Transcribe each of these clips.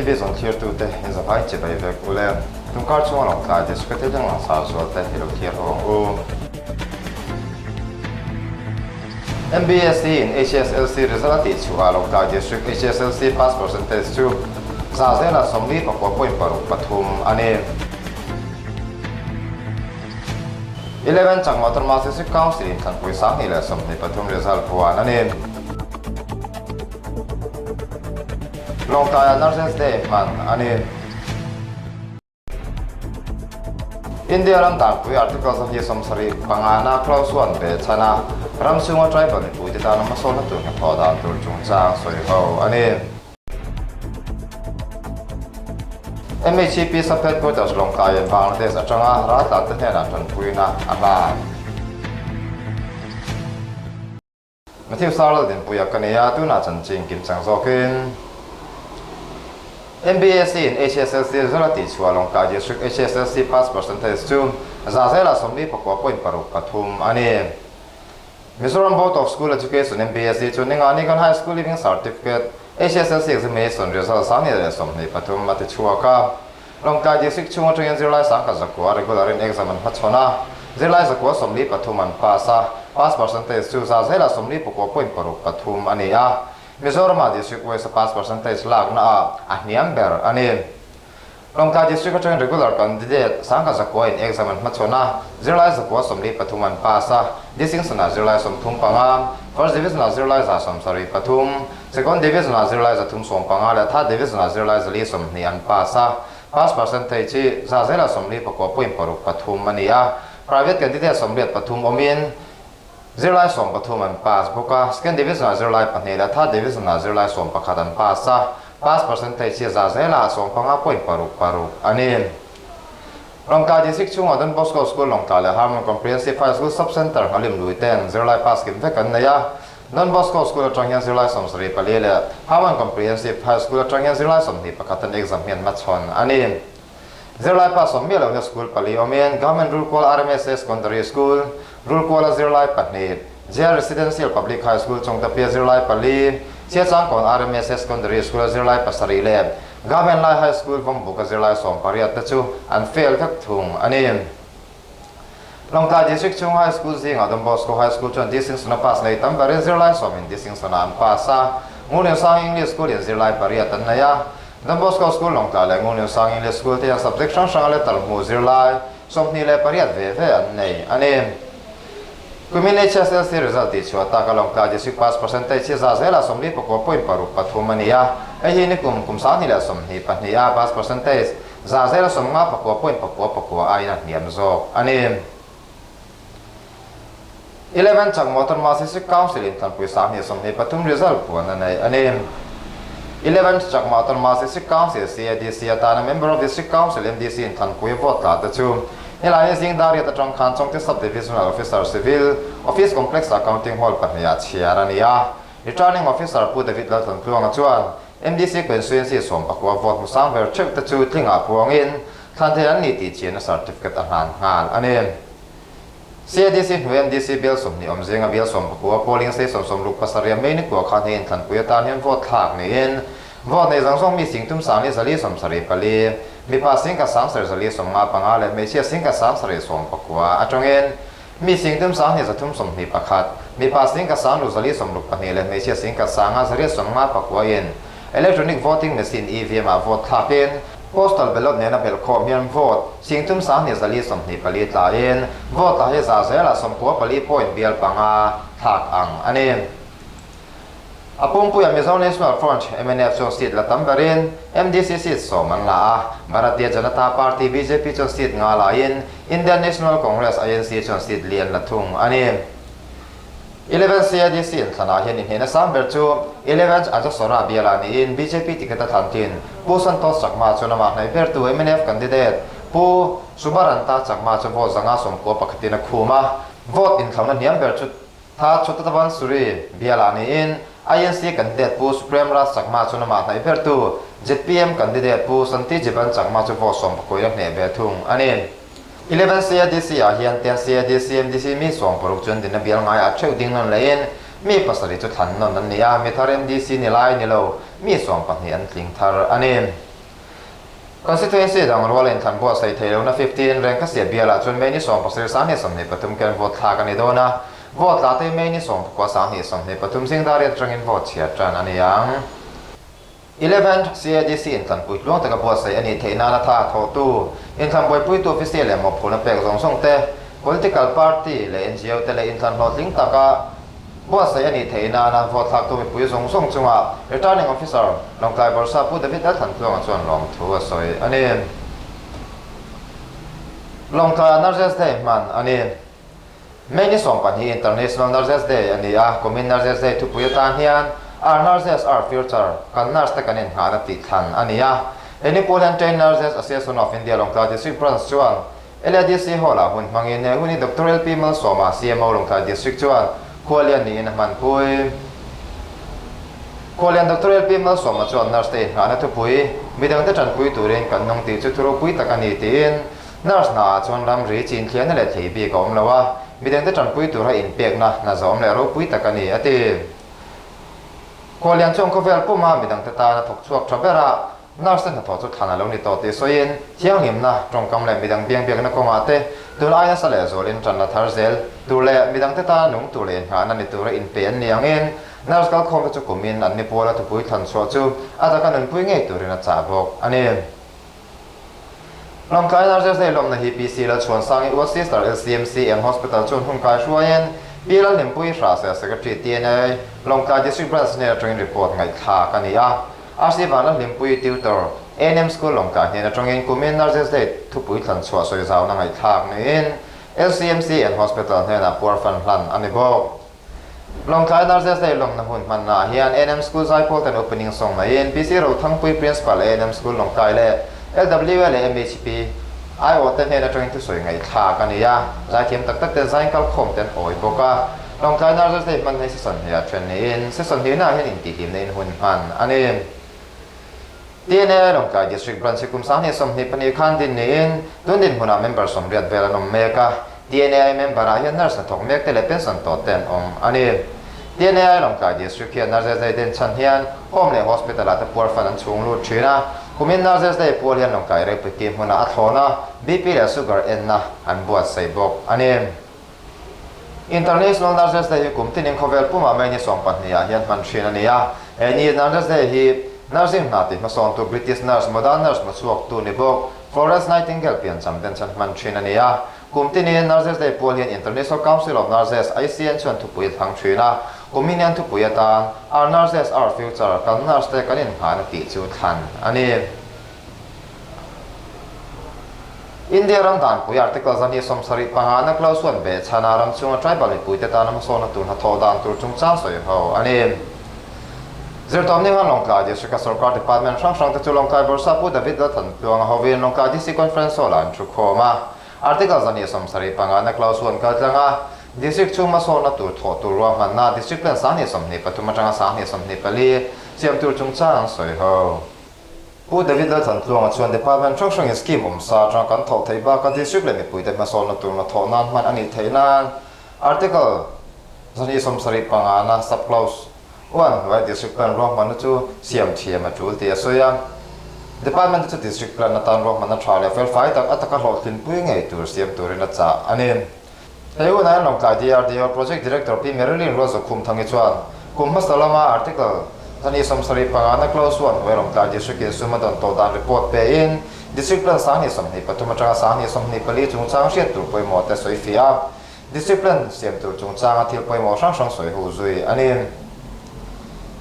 TV zawn thlirtute in zavai chibai vek u le. Tungkar chhunga Lawngtlai District thil dang langsar zualte hi lo thlir ho ang u. MBSE in HSLC result a tih chhuah ah Lawngtlai District HSLC pass percentage chu 49.63% a ni. 11 Chakma Autonomous District Council in thlanpui 2023 result puan a ni. Lawngtlaiah Nurses Day hman a ni. India ram danpui Article 175 na clause 1 beh chhan a, ram chhunga tribal mipuite tana hmasawnna tur hnathawh dan tur chungchang sawi ho a ni. MHEP Sub Headquarters Lawngtlai in Bangladesh atanga raltlante hnenah tanpuina a hlan. Matthew Sarla dinpuia ka nei a, tunah chanchin kim chang zawkin MBSE in HSLC result a tihchhuah Lawngtlai District HSLC pass percentage chu 6.63% a ni. Mizoram Board of School Education, MBSE, chu Ningani kan High School Leaving Certificate, HSLC examination result 2023 a tichhuak a. Lawngtlai District chhung atangin zirlai 10,100 regular in exam an hmachhawn a, zirlai 143 an pass a, pass percentage chu 49.63% a ni a. Mizoram-ah District wise a pass percentage lakna ah a hniam ber a ni. Lawngtlai District atangin regular candidate 10,100 in exam an hmachhawn a, zirlai 143 an pass a, distinction ah zirlai 35, first division ah zirlai 173, Second Division ah zirlai 315 leh Third Division ah zirlai 420 an pass a, pass percentage hi 63.63% a ni a. Private candidate 83 awmin zirlai 13 an pass bawk a, Second Division ah zirlai pahnih leh Third Division ah zirlai 11 an pass a, pass percentage hi 65.66% a ni. Lawngtlai District chhungah Don Bosco School Lawngtlai leh Harmon Comprehensive High School Sub-Centre Nghalim Lui ten zirlai pass kim vek an nei a. Don Bosco School atang hian zirlai 74 leh Harmon Comprehensive High School atang hian zirlai 21 an exam hian hmachhawn a ni. Zirlai pass awm miah lohna school pali awmin Government Rulkual RMSA Secondary School, Rulkuala zirlai pahnih, JR Residential Public High School Chawngtapia zirlai pali, Chiachangkawn RMSA Secondary School-a zirlai pasarih leh Government Lai High School Vawmbuka zirlai 18 te chu an fail vek thung a ni. Lawngtlai District chhung High School zingah Don Bosco High School chuan Distinction a pass nei tam berin zirlai sawmin Distinction ah an pass a, Ngurliansang English School in zirlai pariat an nei a. Don Bosco School Lawngtlai leh Ngurliansang English School te hian subject hrang hranga letter hmuh zirlai 28 ve ve an nei a ni. Kumin HSLC result tih chhuah taka Lawngtlai District pass percentage hi 49.63% a ni a, hei hi nikum kum 2022 a pass percentage 59.99% aiin a hniam zawk a ni. 11 Chakma Autonomous District Council in thlanpui 2023 result puan a nei a ni. 11 Chakma Autonomous District Council, CADC, atana Member of District Council, MDC, in thlanpui vote tla te chu Nilaini zing dar riat atang khan Chawngte Sub-Divisional Officer Civil, Office Complex ah Counting Hall pahnih ah chhiar a ni a. Returning Officer Pu David Lalthantluanga chuan MDC Constituency sawmpakua vote hmusang ber theuh te chu tlingah puangin thlan thei an ni tih chianna certificate a hlan nghal a ni. CADC hnuai MDC bial 20 awm zinga bial sawmpakua polling station 67 a May nikua khan hei inthlanpui atan hian vote thlak niin vote nei zawng zawng mi singtum 1474, mipa singkhat 7455 leh hmeichhia singkhat 719 atangin Mi singtum 2321, mipa singkhat 5462 leh hmeichhia singkhat 5899 in Electronic Voting Machine, EVM, ah vote thlakin Postal Ballot nena belhkhawm hian vote singtum 2424 tla in vote tla hi 94.5 point bial panga thlak ang a ni. A pumpuia Mizo National Front, mnf, chuan seat la tam berin MDC seat sawm an la a, Bharatiya Janata Party, bjp, chuan seat nga laiin Indian National Congress, INC, chuan seat li an la thung a ni. 11 CADC inthlanah hian inhnehna sang ber chu 11 Ajasora bialah niin bjp ticket a thlan thin Pu Santosh Chakma chuan amah hnaih bertu mnf candidate Pu Subaranta Chakma chu vote 191 in a khum a, vote inthlauhna hniam ber chu Tha Chhotatavan Suri bialah niin INC candidate Pu Suprem Raj Chakma chuan amah hnaih bertu zpm candidate Pu Santi Jiban Chakma chu vote sawmpakawih a hneh ve thung a ni. 11 CADC ah hian ten CADC MDC mi 60 chuan dinna bial ngaiah theuh ding nawn lehin mi pasarih chu thlan nawn an ni a, mi thar MDC ni lai ni lo mi 12 an tling thar a ni. Constituency dang rual inthlan buatsaih theih lohna 15 reng ka siah bialah chuan May ni 17 2023 khian vote thlak a ni dawn a, vote la te May ni 19 2023 zing dar riat atangin vote chhiar tan a ni ang. Eleventh CADC inthlan puitluang taka buatsaih a nih theih nana tha thawhtu, inthlan buaipuitu official leh mawhphurhna pek zawng zawng te, political party leh ngo te leh inthlan hlawhtling taka Buatsaih a nih theih nana vote thlaktu mipui zawng zawng chungah Returning Officer Lawngtlai Bawrhsa Pu David Lalthantluanga chuan lawmthu a sawi a ni. Lawngtlaiah Nurses Day hman a ni. May ni 12 International Nurses Day a ni a, kumin Nurses Day thupui atan hian Our Nurses Our Future, Kan Nurse te kan inngahna tih thlan a ni a. He ni pual hian Trained Nurses Association of India Lawngtlai District Branch chuan LADC Hall-ah hun hmangin he hun hi Doctor LP Malsawma, CMO Lawngtlai District chuan Khualian niin a hmanpui. Khualian Doctor LP Malsawma chuan nurse te inngahna thupui, midangte tanpui turin kan nung tih chu thu ropui tak a ni tiin nurse hnaah chuan ramri chin thliahna leh thlei bik a awm lo a, midangte tanpui tura inpekna hna zawm leh ropui tak a ni a ti. Khualian chuan khawvel puma midangte tan a thawk chhuak tha ber a, Nurse te hnathawh chu thlan a lo ni tawh tih sawiin, thianghlimna, tawngkam leh midang biangbiakna kawngah te tun aia nasa leh zualin tan la thar zel tur leh midangte tana nung tur leh inngahna ni tura inpe an ni angin nurse kalkhawmte chu kumin an ni puala thupui thlan chhuah chu a taka nunpui ngei turin a chah bawk a ni. Lawngtlai Nurses Day lawmna hi PC Lalchhuansangi Ual Sister LCMC Eng Hospital chuan hun kai hruaiin Pi Lalhlimpui Hrahsel Secretary TNA Lawngtlai District Branch hnen atangin report ngaihthlak a ni a. RC Vanlalhlimpui Tutor, ANM School Lawngtlai hnen atangin kumin Nurses Day thupui thlan chhuah sawi zauna ngaihthlak niin LCMC and Hospital hnenah puar fan hlan a ni bawk. Lawngtlai Nurses Day lawmna hun hmannaah hian ANM School Zaipawl ten opening song neiin PC Rothangpui Principal ANM School Lawngtlai leh LWA leh MHP IO te hnen atangin thusawi ngaihthlak a ni a, zaithiam tak tak ten zain kalkhawm te an awi bawk a. Lawngtlai Nurses Day hman hi session hnih ah then niin session hnihna ah hian intihhlimna in hun hman a ni. TNA Lawngtlai District Branch hi kum 2024 khan din niin tun dinhmunah member 80 vel an awm mek a. TNAI member ah hian nurse hnathawk mek te leh pension tawh te an awm a ni. TNAI Lawngtlai District hian Nurses Day den chhan hian home leh hospital ah te puar fan an chhung lut thin a. Kumin Nurses Day pual hian Lawngtlai Reipui hmunah a thlawn a, BP leh sugar enna an buatsaih bawk a ni. International Nurses Day hi kum tinin khawvel pumah May ni 12 ah hian hman thin a ni a. He ni Nurses Day hi nursing hna ti hmasawntu British nurse, modern nurse hmuchhuaktu ni bawk Florence Nightingale piancham den chhan hman thin a ni a. Kum tinin Nurses Day pual hian International Council of Nurses, ICN, chuan thupui a thlang thin a. Kum hi nian thupui atan Our Nurses, Our Future, Kan Nurse te kan inngahna tih chu thlan a ni. India ram danpui Article 275 na clause chuan behchhana ram chhunga tribal mipuite tana hmasawnna tur hnathawh dan tur chungchang sawi ho a ni. Zirtawmni khan Lawngtlai District-a sorkar department hrang hrangte chu Lawngtlai Bawrhsa Pu David Lalthantluanga hovin Lawngtlai DC Conference Hall-ah an thu khawm a. Article 275 na clause chuan kaltlang a, District chhung hmasawnna tur thawh tur ruahmanna District Plan 2023 atanga 2024 siam tur chungchang an sawi ho. Pu David Lalthantluanga chuan Department hrang hrangin scheme awm sa atanga kan thawh theih bakah District leh mipuite hmasawnna tur hnathawh nan hman a nih theih nan Article 275 na sub-clause one hnuai District Plan ruahmanna chu siam thiam a tul tih a sawi a. Department te chu District Plan atan ruahmanna tha leh felfai tak a taka hlawhtlinpui ngei tur siam turin a chah a ni. Hei hunah hian Lawngtlai DRDO Project Director Pi Marilyn Rualzokhumthangi chuan kum hmasa lama Article 275 na Clause 1 hnuai Lawngtlai District in sum a dawn tawh dan report pein District Plan 2023 atanga 2024 chungchang hriat tur pawimawh te sawi fiah a, District Plan siam tur chungchanga thil pawimawh hrang hrang sawi hu zui a ni.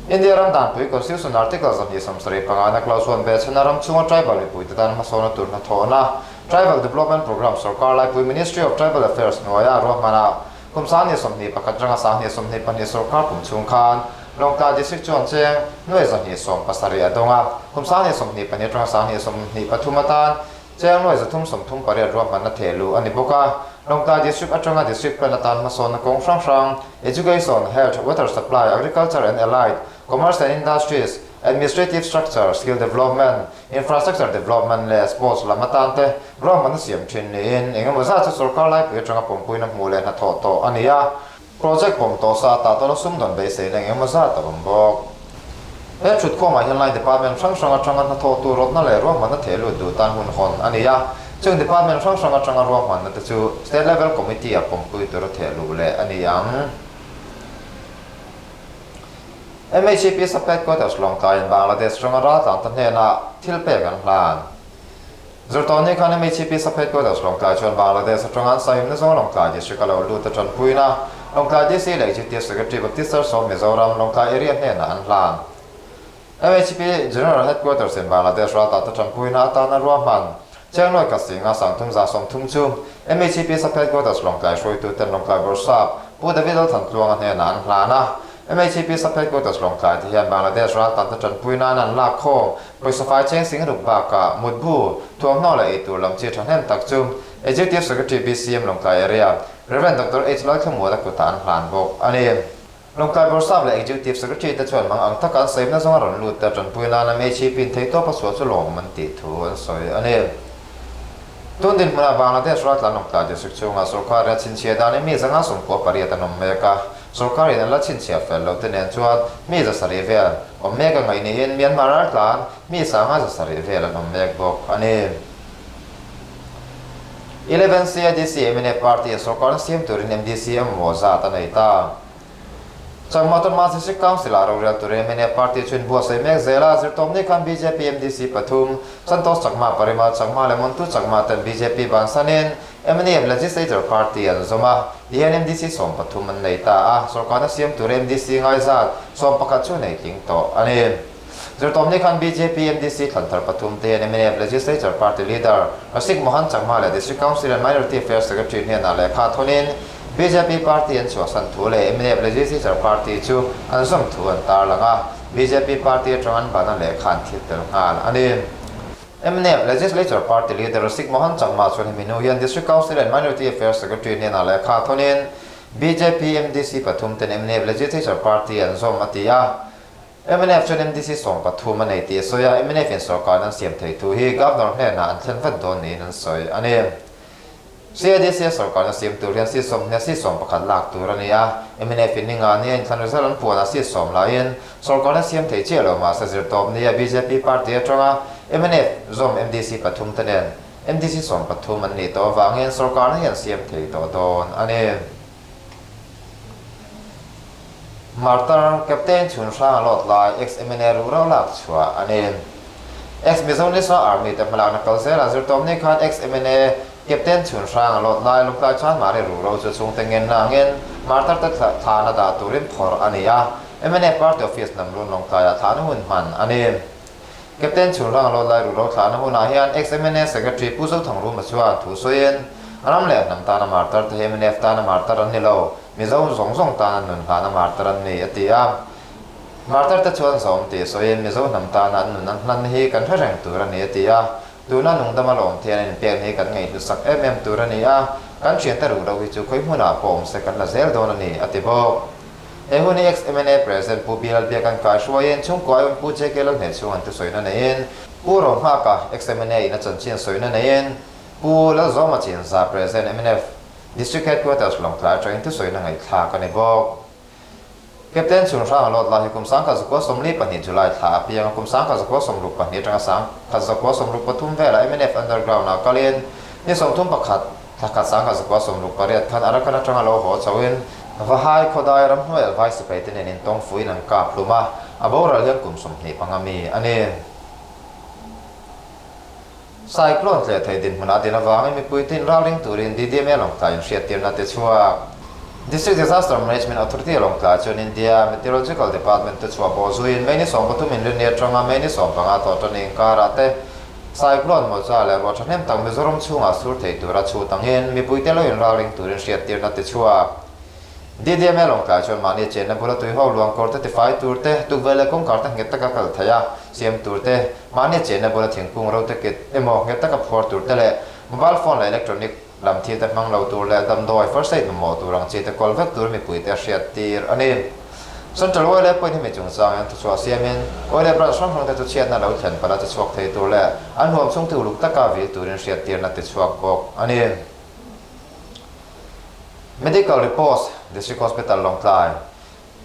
India ram danpui Constitution Article 275 na Clause 1 behchhana ram chhunga tribal mipuite tan hmasawnna tur hnathawhna Tribal Development Programme sorkar laipui Ministry of Tribal Affairs hnuaia ruahmana kum 2021 atanga 2022 sorkar kum chhung khan Lawngtlai District chuan cheng nuai 270 a dawng a, kum 2022 atanga 2023 atan cheng nuai 338 ruahmanna theh luh a ni bawk a. Lawngtlai District atanga District Plan atan hmasawnna kawng hrang hrang, Education, Health, Water Supply, Agriculture and Allied, Commerce and Industries, Administrative Structure, Skill Development, Infrastructure Development leh Sports lam atan te ruahmanna siam thin niin eng emaw zat chu sorkar laipui atanga pawmpuina hmuh leh hnathawh tawh a ni a, project pawm tawh sa tah tawla sumdawn beiseina eng emaw zat a awm bawk. He thutkhawmah hian line department hrang hrang atanga hnathawhtu rawtna leh ruahmanna theh lut duh tan hun hawn a ni a. Chung department hrang hrang atanga ruahmanna te chu State Level Committee ah pawmpui tura theh luh leh a ni ang. MHEP Sub-Headquarters Lawngtlaiin Bangladesh atanga raltlan ta hnenah thil pek an hlan. Zirtawhni khan MHEP Sub-Headquarters Lawngtlai chuan Bangladesh atanga an sahimna zawng Lawngtlai District a lo lut a tanpuina Lawngtlai DC leh Executive Secretary Baptist Church of Mizoram Lawngtlai Area hnenah an hlan. MHEP General Headquarters in Bangladesh raltata tanpuina atana ruahman Chengnawi Kasinga Sangthum 30 chu MHEP Sub-Headquarters Lawngtlai hruaituten Lawngtlai Bawrhsap Pu David Lalthantluanga hnenah an hlan a. MHEP Sub-Headquarters Lawngtlai te hian Bangladesh raltata tanpui nan an lak khawm. Pawisa fai cheng sing ruk bakah mutbu, thuamhnaw leh eitur lam chi thahnem tak chu Executive Secretary BCM Lawngtlai Area, Rev. Doctor H. Lalthlamuala kutah an hlan bawk a ni. Lawngtlai Bawrhsap leh Executive Secretary te chuan mang ang taka an sawimna zawnga rawn lut te tanpui nana MHEP in theihtawp a chhuah chu lawmawm an tih thu an sawi a ni. Tun dinhmunah Bangladesh raltlan Lawngtlai District chhungah sorkar in a chhinchhiah danin mi 598 an awm mek a. Sorkar in an la chhinchhiah fel lo te nen chuan mi 700 vel awm mek a ngaih niin Myanmar raltlan mi 500 vel an awm mek bawk a ni. 11 CADC mna party in sorkar na siam turin MDC a mamawh zat a nei ta. Chakma Tonma District Council ah rorel turin mna party chu inbuatsaih mek zel a, zirtawpni khan bjp MDC pathum, Santosh Chakma, Parimal Chakma leh Montu Chakma ten bjp bansanin mnf Legislature Party an zawm a, tihian MDC 13 an nei ta a, sorkarna siam tur MDC ngai zat 11 chu nei tling tawh a ni. Zirtawpni khan bjp MDC thlanthar pathum te hian mnf Legislature Party Leader Rasik Mohan Chakma leh District Council and Minority Affairs Secretary hnenah lehkha thawnin bjp Party an chhuahsan thu leh mnf Legislature Party chu an zawm thu an tarlang a, bjp Party atang an ban a lehkha an thil tel nghal a ni. Mnf Legislature Party Leader Rasik Mohan Chakma chuan hemi hnu hian District Council and Minority Affairs Secretary hnenah lehkha thawnin bjp MDC pathum ten mnf Legislature Party an zawm a ti a. Mnf chuan MDC 13 a nei tih a sawi a, mnf in sorkar an siam thei thu hi Governor hnenah an thlen vat dawn niin an sawi a ni. CADC a sorkarna siam tur hian seat 20 seat 11 lak tur a ni a, mnf in ninga nia inthlan result an puanah seat 10 laiin sorkarna siam thei chiah lo mahse zirtawp nia bjp party atanga mnf zawm MDC pathum te nen MDC 13 an nih tawh avangin sorkarna hi an siam thei tawh dawn a ni. Martar Captain chhun hrang a lawt lai ex-MNA ruhro lak chhuah a ni. Ex-Mizo National Army te hmalakna kal zelah zirtawmni khan ex-MNA Captain chhun hrang a lawt lai Lungtlai chuan mahni ruhro chu chhungte ngenna angin Martar te thlana dah turin phawrh a ni a, MNA Party Office Namrun Lawngtlaiah thlahna hun hman a ni. Captain chhun hrang a lawt lai ruhro thlahna hunah hian ex-MNA Secretary Pu Zothangruma chuan thu sawiin, Ram leh hnam tana Martar te hi mnf tana Martar an ni lo. Mizo zawng zawng tana nun hlana martar an ni, a ti a. Martar te chuan zawm tih sawiin Mizo hnam tana an nun an hlan hi kan hre reng tur a ni, a ti a. Tuna nungdama lawm thian an inpek hi kan ngaihhlusak em em tur a ni a, kan thiante ruh lo hi chu khawi hmunah pawh awm se kan la zel dawn a ni, a ti bawk. He hun hi ex-MNA President Pu Bilal Biak an kai hruaiin chhungkua aiawm Pu JK Lalhneh chhung an thusawina neiin Pu Rohmaka ex-MNA in a chanchin sawina neiin Pu Lalzawma Chinza President mnf District Headquarters Lawngtlai atangin thusawina ngaihthlak a ni bawk. Captain Chhun Hrang a lawt lai hi kum 1942 July thla a piang a, kum 1962 atanga 1963 velah mnf Underground ah kalin ni 31 thla khat 1968 khan Arakan atanga lo haw chhoin Vahai Khawdai ramhnuai Alvai sipai te nen intawng fuhin an kap hlum a, a boral hian kum 25 mi a ni. Cyclone tleh theih dinhmun a din avangin mipuite inralring turin DDMA Lawngtlai inhriattirna te chhuak. District Disaster Management Authority a Lawngtlai chuan India Meteorological Department te chhuah pawh zuiin May ni 13 inrinni atanga May ni 15 tawh tan inkarah te Cyclone Mocha leh ruah thahnem tak Mizoram chhungah sur thei tura chhut angin mipuite lo inralring turin hriattirna te chhuak. DDMA Lawngtlai chuan mahni chenna bula tuiho luang kawr te tifai tur te, tukverh leh kawngkhar te nghet taka kal theih a, siam tur te, mahni chenna bula thingkung ro te kit emaw nghet taka phuar tur te leh mobile phone leh electronic lam thil te hmang lo tur leh damdawi first aid mamawh tur ang chi te kawl vek tur mipui te a hriat tir a ni. Central Oil pawhin hemi chungchang hian thuchhuah siamin Oil branch hrang hrang te chu chhiatna lo thlen palh a che chhuak thei tur leh an huam chhung te uluk taka vil turin hriattirna ti chhuak bawk a ni. Medical reports, District Hospital Lawngtlai.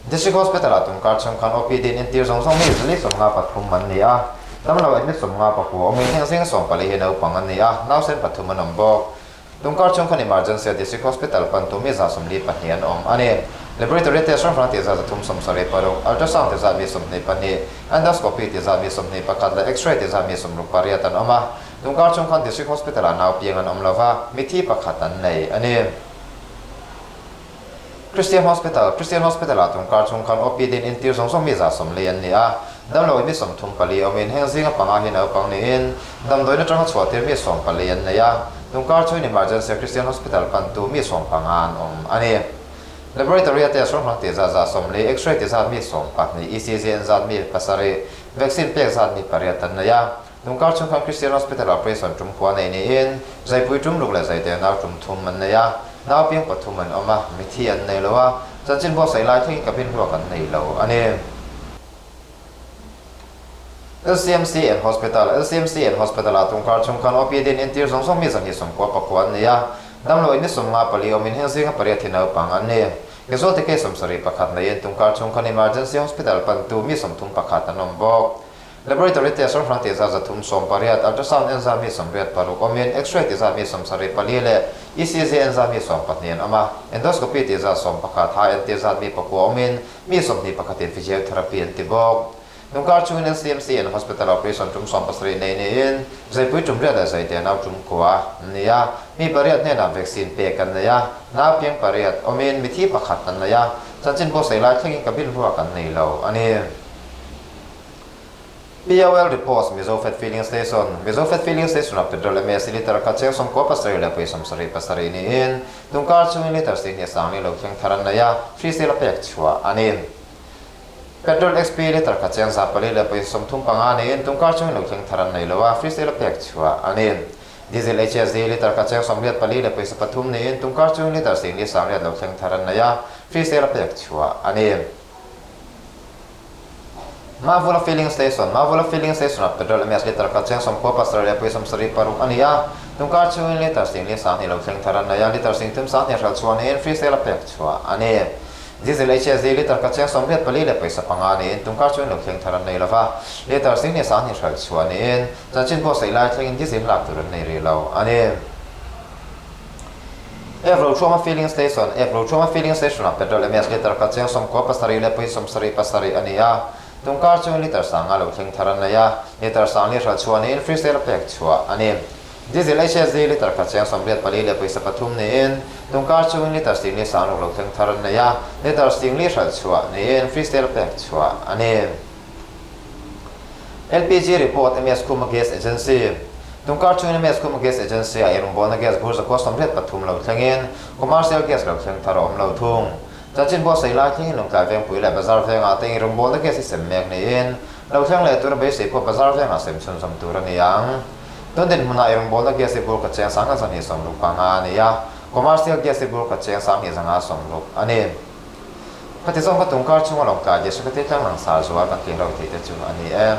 District Hospital-ah tunkar chhung khan OPD in entir zawng zawng mi 453 an ni a, damlo admit 59 awmin heng zinga 14 hi naupang an ni a, nausen pathum an awm bawk. Tunkar chhung khan Emergency a District Hospital pantu mi 142 an awm a ni. Laboratory test hrang hrang tih zat 376, ultrasound ti zat mi 22, endoscopy ti zat mi 21 leh X-ray ti zat mi 68 an awm a. Tunkar chhung khan District Hospital-ah nau piang an awm lova, mithi pakhat an nei a ni. Christian Hospital, Christian Hospital-ah tunkar chhung khan OPD in intir zawng zawng mi 40 an ni a, damlo mi 34 awmin heng zinga panga hi naupang niin damdawiin atanga chhuah tir mi 14 an nei a, tunkar chhuin Emergency Christian Hospital pantu mi 15 an awm a ni. Laboratory-a test hrang hrang tih zat 40, X-ray ti zat mi 10, ECG en zat mi pasarih, vaccine pek zat mi pariat an nei a, tunkar chhung khan Christian Hospital-ah operation tum khua nei niin zaipui tum ruk leh zaite nau tum thum an nei a, nau piang pathum an awm a, mithi an nei lo a, chanchin buatsaih lai thlengin cabin ruak an nei lo a ni. LCMC and Hospital, LCMC and Hospital-ah tunkar chhung khan OPD in entir zawng zawng mi 299 an nei a, damlo in ni 54 awmin heng zinga pariat hi naupang an ni. Casualty case 71 neiin tunkar chhung khan Emergency Hospital pantu mi 31 an awm bawk. Laboratory test hrang hrang tih zat 318, ultrasound en zat mi 86 awmin, X-ray tih zat mi 74 leh ECG en zat mi 12 an awm a, endoscopy tih zat 11, ha entir zat mi pakua awmin, mi 21 in physiotherapy an ti bawk. Tungkar chungin LCMC and Hospital operation tum 17 nei niin, zaipui tum riat leh zaite nau tum kua an ni a, mi pariat hnenah vaccine pek an nei a, nau piang pariat awmin mithi pakhat an nei a, chanchin buatsaih lai thlengin cabin ruak an nei lo a ni. POL Reports, Mizo Fat Filling Station, Mizo Fat Filling Station-ah petrol MSC litre khat cheng 97 leh pawih 77 niin, tungkar chungin litre 10,000 lo thleng thar an nei a, free sale a pek chhuah a ni. Petrol XP litre khat cheng 400 leh pawih 35 niin, tungkar chungin lo thleng thar an nei lo a, free sale a pek chhuah a ni. Diesel HSD litre khat cheng 84 leh pawisa pathum niin, tungkar chungin litre 10,800 lo thleng thar an nei a, free sale a pek chhuah a ni. Mavula Filling Station, Mavula Filling Station-ah petrol MS litre khat cheng 97 leh pawih 76 a ni a, tungkar chhungin litre 10,020 lo thleng thar an nei a, litre 10,020 hralh chhuah niin free sale a pek chhuah a ni. Diesel HSD litre khat cheng 84 leh pawisa panga niin tungkar chhungin lo thleng thar an nei lova, litre 10,020 hralh chhuah niin chanchin buatsaih lai thlengin diesel lak tur an nei rih lo a ni. F Rochhuama Filling Station, F Rochhuama Filling Station-ah petrol MS litre khat cheng 97 leh pawhin 77 a ni a, tungkar chungin litre sanga lo thleng thar an nei a, litre sang li hralh chhuah niin free sale a pek chhuah a ni. Diesel HSD litre khat cheng 84 leh pawisa pathum niin tungkar chungin litre sing li sang ruk lo thleng thar an nei a, litre sing li hralh chhuah niin free sale a pek chhuah a ni. LPG report, MS Khuma Gas Agency, Tungkar chungin MS Khuma Gas Agency-ah eirawngbawlna gas bur 383 lo thlengin commercial gas lo thleng thar a awm lo thung. Chanchin buatsaih lai thlengin Lungtlai Vengpui leh Bazar Vengah te eirawngbawlna gas hi sem mek niin lo thleng leh tura beisei pawh Bazar Vengah sem chhunzawm tur a ni ang. Tun dinhmunah eirawngbawlna gas hi bur khat cheng 1265 a ni a, commercial gas hi bur khat cheng 2260 a ni. Khati zawng ka tungkar chhunga lawngtlai leh hre ka tih tlang langsar zual kan tih ro thei te chu a ni e.